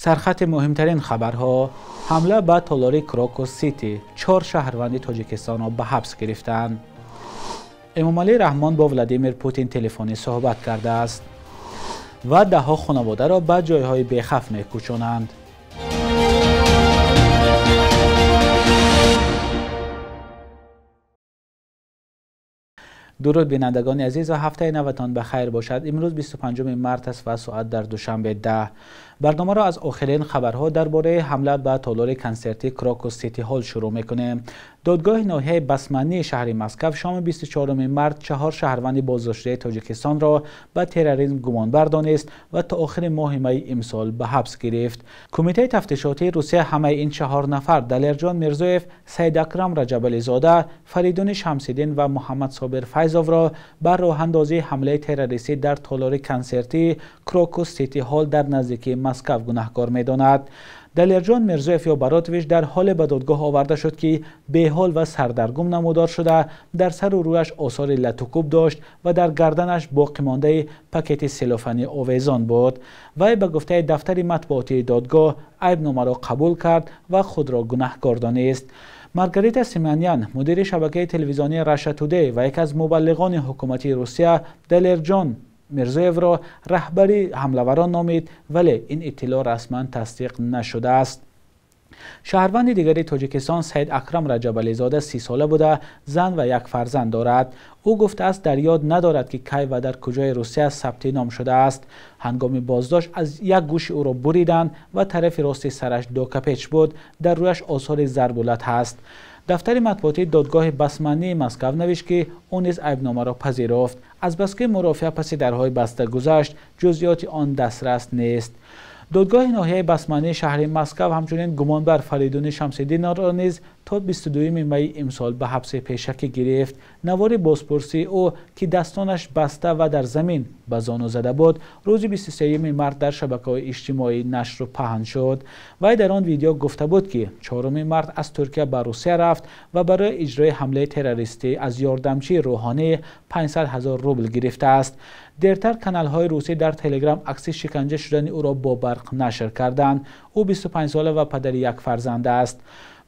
Сархати муҳимтарин хабарҳо: ҳамла ба толори Крокус Сити, 4 шаҳрванди Тоҷикистонро ба ҳабс гирифтанд. Эмомалӣ Раҳмон бо Владимир Путин телефонӣ суҳбат кардааст ва даҳҳо хонаводаро ба ҷойҳои бехавф мекӯчонанд. Дуруд бинандагони азиз ва ҳафтаи наватон ба хайр бошад. Имрӯз 25 март аст ва соат дар Душанбе 10. Барномаро аз охирин хабарҳо дар бораи ҳамла ба толори консертии Крокус Сити Ҳол шурӯъ мекунем. Додгоҳи ноҳияи Басмании шаҳри Москва шоми 24 март 4 шаҳрванди боздоштшудаи Тоҷикистонро ба терроризм гумонбар донист ва то охири моҳи майи имсол ба ҳабс гирифт. Кумитаи тафтишотии Русия ҳамаи ин 4 нафар Далерҷон Мирзоев, Саид Акрам Раҷабализода, Фаридуни Шамсиддин ва Муҳаммад Собир Файзовро ба роҳандозии ҳамлаи террористӣ дар толори консертии Крокус Сити Ҳол дар наздикии Москва гунаҳкор медонад. Далерҷон Мирзоев ё Баротович дар ҳоле ба додгоҳ оварда шуд, ки беҳол ва сардаргум намудор шуда, дар сару рӯяш осори латукӯб дошт ва дар гарданаш боқимондаи пакети селофанӣ овезон буд. Вай ба гуфтаи дафтари матбуотии додгоҳ айбномаро қабул кард ва худро гунаҳкор донист. Маргарита Симоньян, мудири шабакаи телевизионии Russia Today ва яке аз мубаллиғони ҳукумати Русия, Далерҷон Мирзоевро раҳбари ҳамлаварон номид, вале ин иттилоъ расман тасдиқ нашудааст. Шаҳрванди дигари Тоҷикистон Саид Акрам Раҷабализода 30 сола буда, зан ва як фарзанд дорад. Ӯ гуфтааст, дар ёд надорад, ки кай ва дар куҷои Русия сабти ном шудааст. Ҳангоми боздошт аз як гӯши ӯро буриданд ва тарафи рости сараш докапеч буд. Дар рӯяш осори зарбулат ҳаст. Дафтари матбуотии додгоҳи Басмании Москва навишт, ки ӯ низ айбномаро пазируфт. Азбаски мурофиа паси дарҳои баста гузашт, ҷузъиёти он дастрас нест. Додгоҳи ноҳияи Басмании шаҳри Москва ҳамчунин гумонбар Фаридуни Шамсиддинро низ то 22 майи имсол ба ҳабси пешакӣ гирифт. Навори бозпурсии ӯ, ки дастонаш баста ва дар замин ба зону зада буд, рӯзи 23 март дар шабакаҳои иҷтимоӣ нашру паҳн шуд. Вай дар он видео гуфта буд, ки 4 март аз Туркия ба Русия рафт ва барои иҷрои ҳамлаи террористӣ аз ёрдамчии рӯҳонӣ 500 000 рубл гирифтааст. Дертар каналҳои русӣ дар Телеграм акси шиканҷа шудани ӯро бо барқ нашр карданд. Ӯ 25 сола ва падари як фарзанд аст.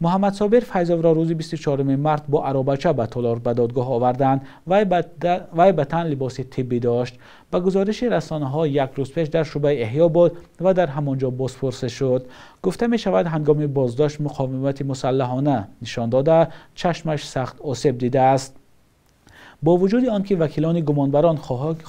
Муҳаммад Собир Файзовро рӯзи 24 март бо аробача ба толор ба додгоҳ оварданд. Вай ба тан либоси тиббӣ дошт. Ба гузориши расонаҳо як рӯз пеш дар шӯъбаи эҳё буд ва дар ҳамон ҷо бозпурсӣ шуд. Гуфта мешавад, ҳангоми боздошт муқовимати мусаллаҳона нишон дода, чашмаш сахт осеб дидааст. Бо вуҷуди он ки вакилони гумонбарон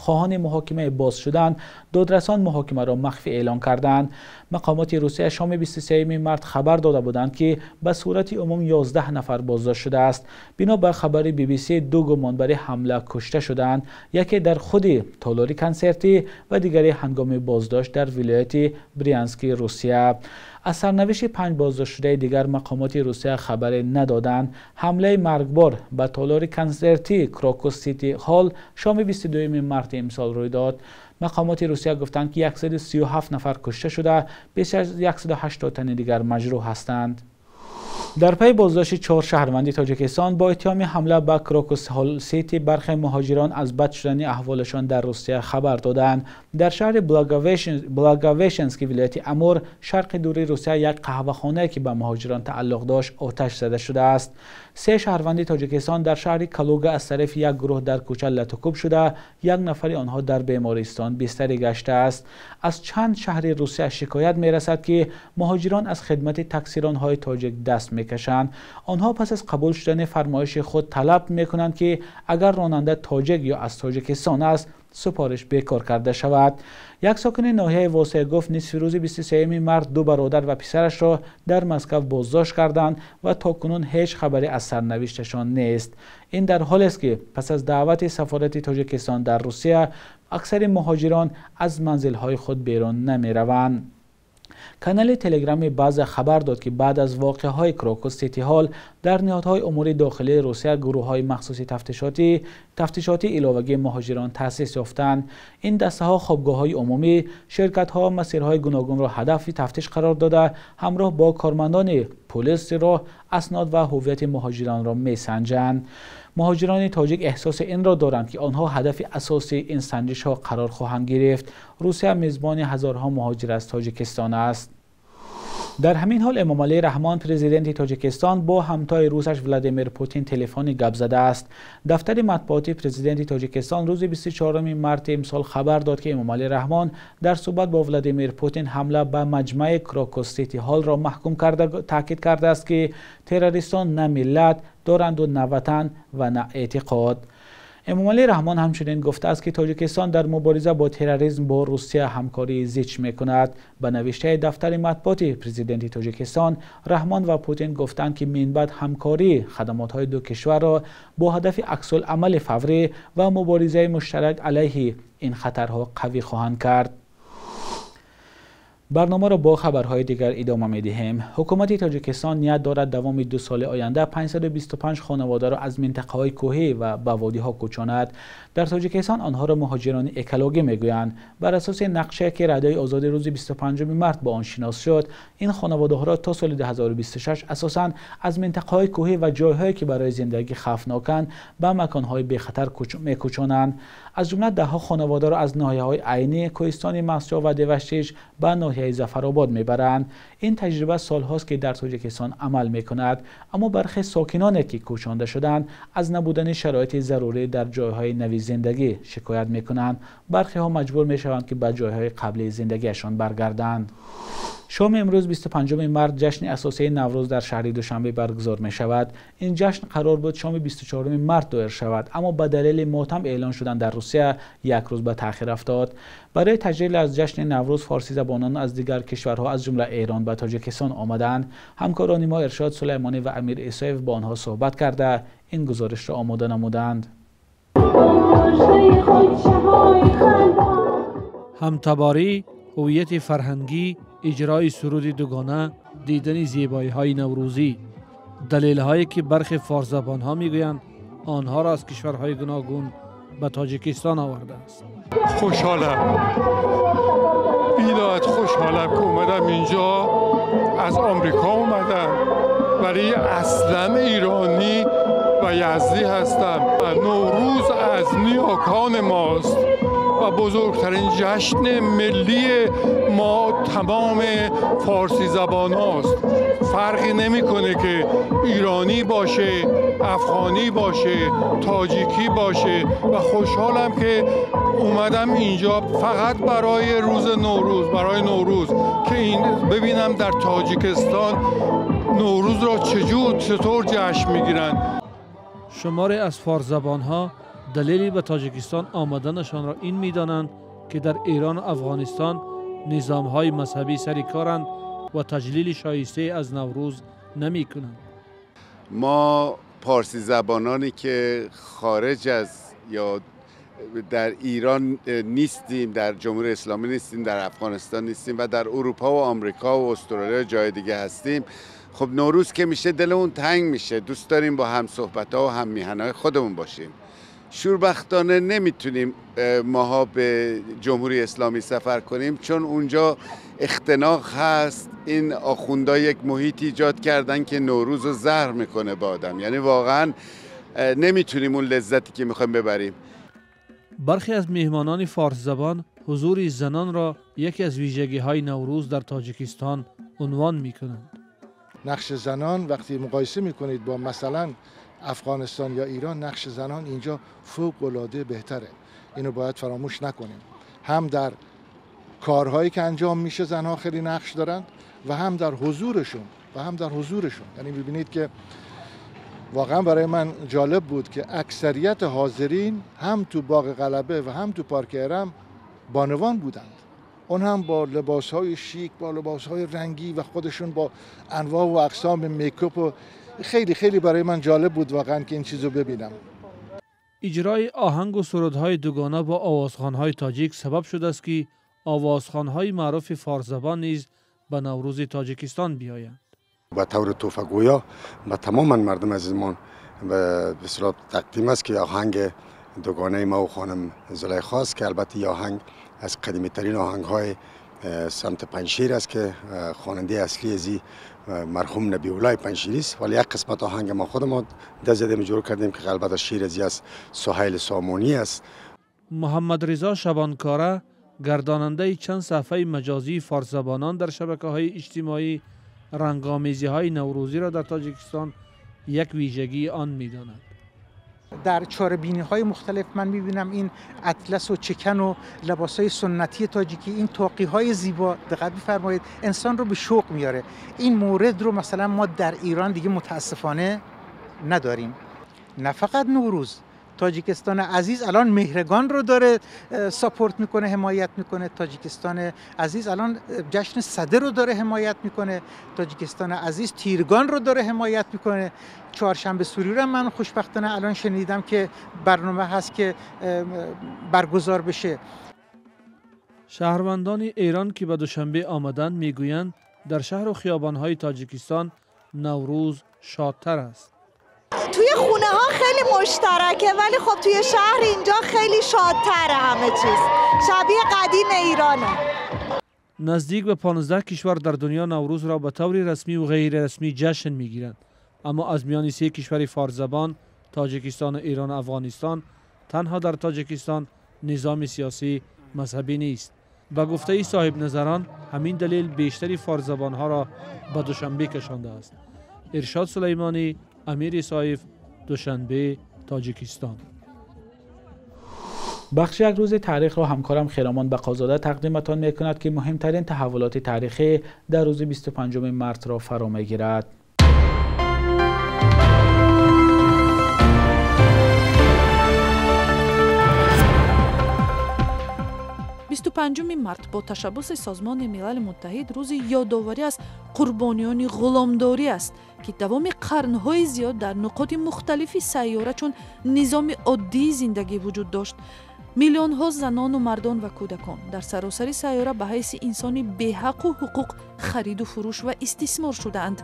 хоҳони муҳокимаи боз шуданд, додрасон муҳокимаро махфӣ эълон карданд. Мақомоти Русия шоми 23 март хабар дода буданд, ки ба сурати умум 11 нафар боздошт шудааст. Бино ба хабари BBC, 2 гумонбари ҳамла кушта шуданд, яке дар худи толори консертӣ ва дигаре ҳангоми боздошт дар вилояти Брянски Русия. Аз сарнавишти 5 боздоштшудаи дигар мақомоти Русия хабаре надоданд. Ҳамлаи маргбор ба толори консертии Крокус Сити Ҳол шоми 22 марти имсол рӯй дод. Мақомоти Русия гуфтанд, ки 137 нафар кушта шуда, беш аз 180 тани дигар маҷрӯҳ ҳастанд. Дар пайи боздошти 4 шаҳрванди Тоҷикистон бо иттиҳоми ҳамла ба Крокус Сити, бархе муҳоҷирон аз бад шудани аҳволашон дар Русия хабар доданд. Дар шаҳри Благовещенски вилояти Амур, шарқи дури Русия, як қаҳвахонае, ки ба муҳоҷирон тааллуқ дошт, оташ зада шудааст. 3 шаҳрванди Тоҷикистон дар шаҳри Калуга аз тарафи як гурӯҳ дар кӯча латукӯб шуда, як нафари онҳо дар бемористон бистарӣ гаштааст. Аз чанд шаҳри Русия шикоят мерасад, ки муҳоҷирон аз хидмати таксиронҳои тоҷик даст мекашанд. Онҳо пас аз қабул шудани фармоиши худ талаб мекунанд, ки агар ронанда тоҷик ё аз Тоҷикистон аст, супориш бекор карда шавад. Як сокини ноҳияи Восеъ гуфт, нисфи рӯзи 23 март 2 бародар ва писарашро дар Москва боздошт карданд ва то кунун ҳеҷ хабаре аз сарнавишташон нест. Ин дар ҳолест, ки пас аз даъвати сафорати Тоҷикистон дар Русия аксари муҳоҷирон аз манзилҳои худ берун намераванд. Канали Телеграми База хабар дод, ки баъд аз воқеаҳои Крокус Сити Ҳол дар ниҳодҳои умури дохилии Русия гурӯҳҳои махсуси тафтишотии иловагии муҳоҷирон таъсис ёфтанд. Ин дастаҳо хобгоҳҳои умумӣ, ширкатҳо, масирҳои гуногунро ҳадафи тафтиш қарор дода, ҳамроҳ бо кормандони полиси роҳ аснод ва ҳуввияти муҳоҷиронро месанҷанд. Муҳоҷирони тоҷик эҳсоси инро доранд, ки онҳо ҳадафи асосии ин санҷишҳо қарор хоҳанд гирифт. Русия мизбони ҳазорҳо муҳоҷир аз Тоҷикистон аст. Дар ҳамин ҳол Эмомалӣ Раҳмон, президенти Тоҷикистон, бо ҳамтои русаш Владимир Путин телефонӣ гап задааст. Дафтари матбуоти президенти Тоҷикистон рӯзи 24 марти имсол хабар дод, ки Эмомалӣ Раҳмон дар суҳбат бо Владимир Путин ҳамла ба маҷмаи Крокус Сити Ҳолро маҳкум карда, таъкид кардааст, ки террористон на миллат доранду на ватан ва на эътиқод. Эмомалӣ Раҳмон ҳамчунин гуфтааст, ки Тоҷикистон дар мубориза бо терроризм бо Русия ҳамкории зич мекунад. Ба навиштаи дафтари матбуоти президенти Тоҷикистон, Раҳмон ва Путин гуфтанд, ки минбаъд ҳамкории хадамотҳои ду кишварро бо ҳадафи аксулъамали фаврӣ ва муборизаи муштарак алайҳи ин хатарҳо қавӣ хоҳанд кард. Барномаро бо хабарҳои дигар идома медиҳем. Ҳукумати Тоҷикистон ният дорад давоми 2 соли оянда 525 хонаводаро аз минтақаҳои кӯҳӣ ва ба водиҳо кӯчонад. Дар Тоҷикистон онҳоро муҳоҷирони экологӣ мегӯянд. Бар асоси нақшае, ки Радиои Озодӣ рӯзи 25 март бо он шинос шуд, ин хонаводаҳоро то соли 2026 асосан аз минтақаҳои кӯҳӣ ва ҷойҳое, ки барои зиндагӣ хавфноканд, ба маконҳои бехатар мекӯчонанд. Аз ҷумла даҳҳо хонаводаро аз ноҳияҳои Айнӣ, Кӯҳистони Мастчоҳ ва Деваштич ба ноҳияи Зафаробод мебаранд. Ин таҷриба солҳост, ки дар Тоҷикистон амал мекунад, аммо бархе сокиноне, ки кӯчонда шуданд, аз набудани шароити зарурӣ дар ҷойҳои нави зиндагӣ шикоят мекунанд. Бархеҳо маҷбур мешаванд, ки ба ҷойҳои қаблии зиндагиашон баргарданд. Шоми имрӯз 25 март ҷашни асосии Наврӯз дар шаҳри Душанбе баргузор мешавад. Ин ҷашн қарор буд шоми 24 март доир шавад, аммо ба далели мотам эълон шудан дар Русия як рӯз ба таъхир афтод. Барои таҷлил аз ҷашни Наврӯз форсизабонон аз дигар кишварҳо, аз ҷумла Эрон, ба Тоҷикистон омаданд. Ҳамкорони мо Иршод Сулаймонӣ ва Амир Исоев бо онҳо суҳбат карда ин гузоришро омода намуданд. Ҳамтаборӣ, ҳувияти фарҳангӣ, иҷрои суруди дугона, дидани зебоиҳои наврӯзӣ, далелҳое ки бархе форсзабонҳо мегӯянд онҳоро аз кишварҳои гуногун ба Тоҷикистон овардааст. Хушҳолам, бениҳоят хушҳолам, ки омадам инҷо. Аз Амрико омадам, вале аслан иронӣ ва язди ҳастам. Наврӯз аз ниёкони мост ва бузургтарин ҷашни миллии мо тамоми форсӣ забонҳост. Фарқе намекунад, ки иронӣ боше, афғонӣ боше, тоҷикӣ боше. Ва хушҳолам, ки омадам инҷо фақат барои рӯзи Наврӯз, барои Наврӯз, ки ин бибинам дар Тоҷикистон Наврӯзро чеҷур, чатур ҷашн мегиранд. Шуморе аз форсзабонҳо далели ба Тоҷикистон омаданашонро ин медонанд, ки дар Эрон ва Афғонистон низомҳои мазҳабӣ сари коранд ва таҷлили шоистае аз Наврӯз намекунанд. Мо форсизабононе, ки хориҷ аз ё дар Эрон нестем, дар Ҷумҳурии Исломӣ нестем, дар Афғонистон нестем ва дар Аврупо ва Амрико ва Австралия ҷои дигаре ҳастем, хуб Наврӯз ки мише дилмон танг мише, дӯст дорем бо ҳамсуҳбатҳо ва ҳаммиҳанҳои худамон бошем. Шурбахтона наметавонем моҳо ба Ҷумҳурии Исломӣ сафар кунем, чун онҷо ихтиноқ ҳаст. Ин охунда як муҳит эҷод кардан, ки Наврӯзро заҳр мекунад ба одам. Яъне воқеан наметавонем он лаззате ки мехоҳем бибарем. Бархе аз меҳмонони форсзабон ҳузури занонро яке аз вижагиҳои Наврӯз дар Тоҷикистон унвон мекунанд. Нақши занон вақте муқоиса мекунед бо масалан Афғонистон ё Эрон, нақши занон инҷо фавқ‌алода беҳтаре. Инро бояд фаромӯш накунем. Ҳам дар корҳое ки анҷом мише занҳо хеле нақш доранд ва ҳам дар ҳузурашон, ва ҳам дар ҳузурашон. Яъне мебинед, ки воқеан барои ман ҷолиб буд, ки аксарияти ҳозирин ҳам ту боғ Ғалаба ва ҳам ту парки Эрам бонувон буданд. Он ҳам бо либосҳои шик, бо либосҳои рангӣ ва худашон бо анвоъ ва ақсоми мейкап ва хеле хеле барои ман ҷолиб буд воқеан, ки ин чизро бибинам. Иҷрои оҳанг ва сурудҳои дугона бо овозхонҳои тоҷик сабаб шудааст, ки овозхонҳои маъруфи форсзабон низ ба Наврӯзи Тоҷикистон биёянд. Ба таври туҳфагӯё ба тамоман мардуми азизмон ба истилоҳ тақдим аст, ки оҳанги дугонаи ма ва хонум Зулайхо аст, ки албатта ин оҳанг аз қадимитарин оҳангҳои самти Панҷшер аст, ки хонандаи аслӣ аз ин марҳум Набиуллои Панҷшерӣ аст. Вале як қисмат оҳанг ма худамон даст задем, ҷур кардем, ки албатта шеър аз ин аст Суҳайл Сомонӣ аст. Муҳаммадризо Шабонкора, гардонандаи чанд саҳфаи маҷозии форсзабонон дар шабакаҳои иҷтимоӣ, رنگ‌آمیزی‌های نوروزی را در تاجیکستان یک ویژگی آن می‌داند. در چاربینی‌های مختلف من می‌بینم این اطلس و چکن و لباس‌های سنتی تاجیکی، این طاقی‌های زیبا، دقت بفرمایید، انسان رو به شوق میاره. این مورد رو مثلا ما در ایران دیگه متاسفانه نداریم. نه فقط نوروز، تاجیکستان عزیز الان مهرگان رو داره ساپورت میکنه، حمایت میکنه. تاجیکستان عزیز الان جشن سده رو داره حمایت میکنه. تاجیکستان عزیز تیرگان رو داره حمایت میکنه. چهارشنبه سوری رو من خوشبختانه الان شنیدم که برنامه هست که برگزار بشه. شهروندان ایران که به دوشنبه آمدند میگویند در شهر و خیابانهای تاجیکستان نوروز شادتر است. توی خونه ها خیلی مشترکه، ولی خب توی شهر اینجا خیلی شادتره، همه چیز شبیه قدیم ایرانه. نزدیک به 15 کشور در دنیا نوروز را به طور رسمی و غیر رسمی جشن میگیرند، اما از میان 3 کشور فارس زبان، تاجیکستان، ایران و افغانستان، تنها در تاجیکستان نظام سیاسی مذهبی نیست. به گفته صاحب نظران همین دلیل بیشتری فارس زبان ها را به دوشنبه کشانده است. ارشاد سلیمانی، امیر صایف، دوشنبه، تاجیکستان. بخش یک روز تاریخ را همکارم خیرامان بقازاده تقدیمتان میکند که مهمترین تحولات تاریخی در روز 25 مارس را فرا میگیرد. 25 март бо ташаббуси Созмони Милали Муттаҳид рӯзи ёдоварӣ аз қурбониёни ғуломдорӣ аст, ки давоми қарнҳои зиёд дар нуқоти мухталифи сайёра чун низоми оддии зиндагӣ вуҷуд дошт. Миллионҳо занону мардон ва кӯдакон дар саросари сайёра ба ҳайси инсони беҳаққу ҳуқуқ хариду фурӯш ва истисмор шудаанд.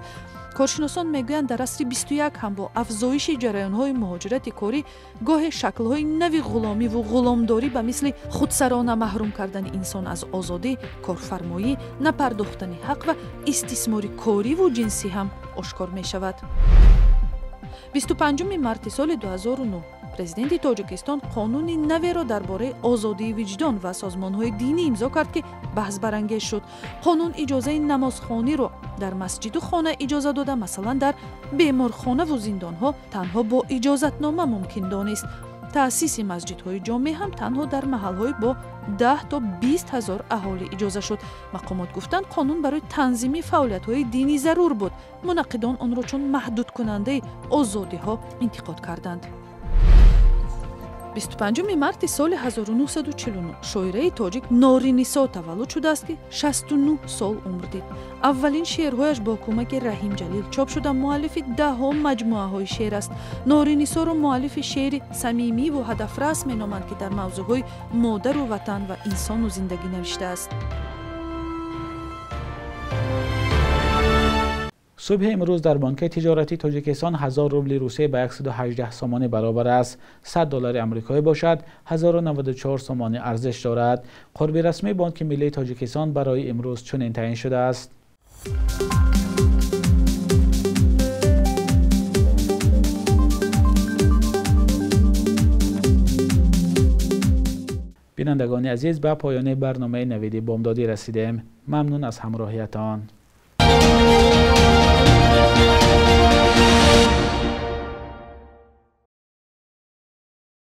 Коршиносон мегӯянд, дар асри 21 ҳам бо афзоиши ҷараёнҳои муҳоҷирати корӣ гоҳе шаклҳои нави ғуломиву ғуломдорӣ ба мисли худсарона маҳрум кардани инсон аз озодӣ, корфармоӣ, напардохтани ҳақ ва истисмори кориву ҷинсӣ ҳам ошкор мешавад. 25 марти соли 2009 президенти Тоҷикистон қонуни наверо дар бораи озодии виҷдон ва созмонҳои динӣ имзо кард, ки баҳсбарангез шуд. Қонун иҷозаи намозхониро дар масҷиду хона иҷоза дода, масалан дар беморхонаву зиндонҳо танҳо бо иҷозатнома мумкин донист. Таъсиси масҷидҳои ҷомеъ ҳам танҳо дар маҳалҳои бо 10 то 20 ҳазор аҳолӣ иҷоза шуд. Мақомот гуфтанд, қонун барои танзими фаъолиятҳои динӣ зарур буд. Мунаққидон онро чун маҳдудкунандаи озодиҳо интиқод карданд. 25 марти соли 1949 шоираи тоҷик Норинисо таваллуд шудааст, ки 69 сол умр дид. Аввалин шеърҳояш бо кӯмаки Раҳим Ҷалил чоп шуда, муаллифи даҳҳо маҷмӯаҳои шеър аст. Норинисоро муаллифи шеъри самимиву ҳадафрас меноманд, ки дар мавзӯъҳои модару ватан ва инсону зиндагӣ навиштааст. Субҳи имрӯз дар бонки тиҷоратии Тоҷикистон 1000 рубли Русия ба 118 сомонӣ баробар аст. 100 доллари амрикоӣ бошад 1094 сомонӣ арзиш дорад. Қурби расмии Бонки миллии Тоҷикистон барои имрӯз чунин таъин шудааст. Бинандагони азиз, ба поёни барномаи Навиди Бомдодӣ расидем. Мамнун аз ҳамроҳиятон.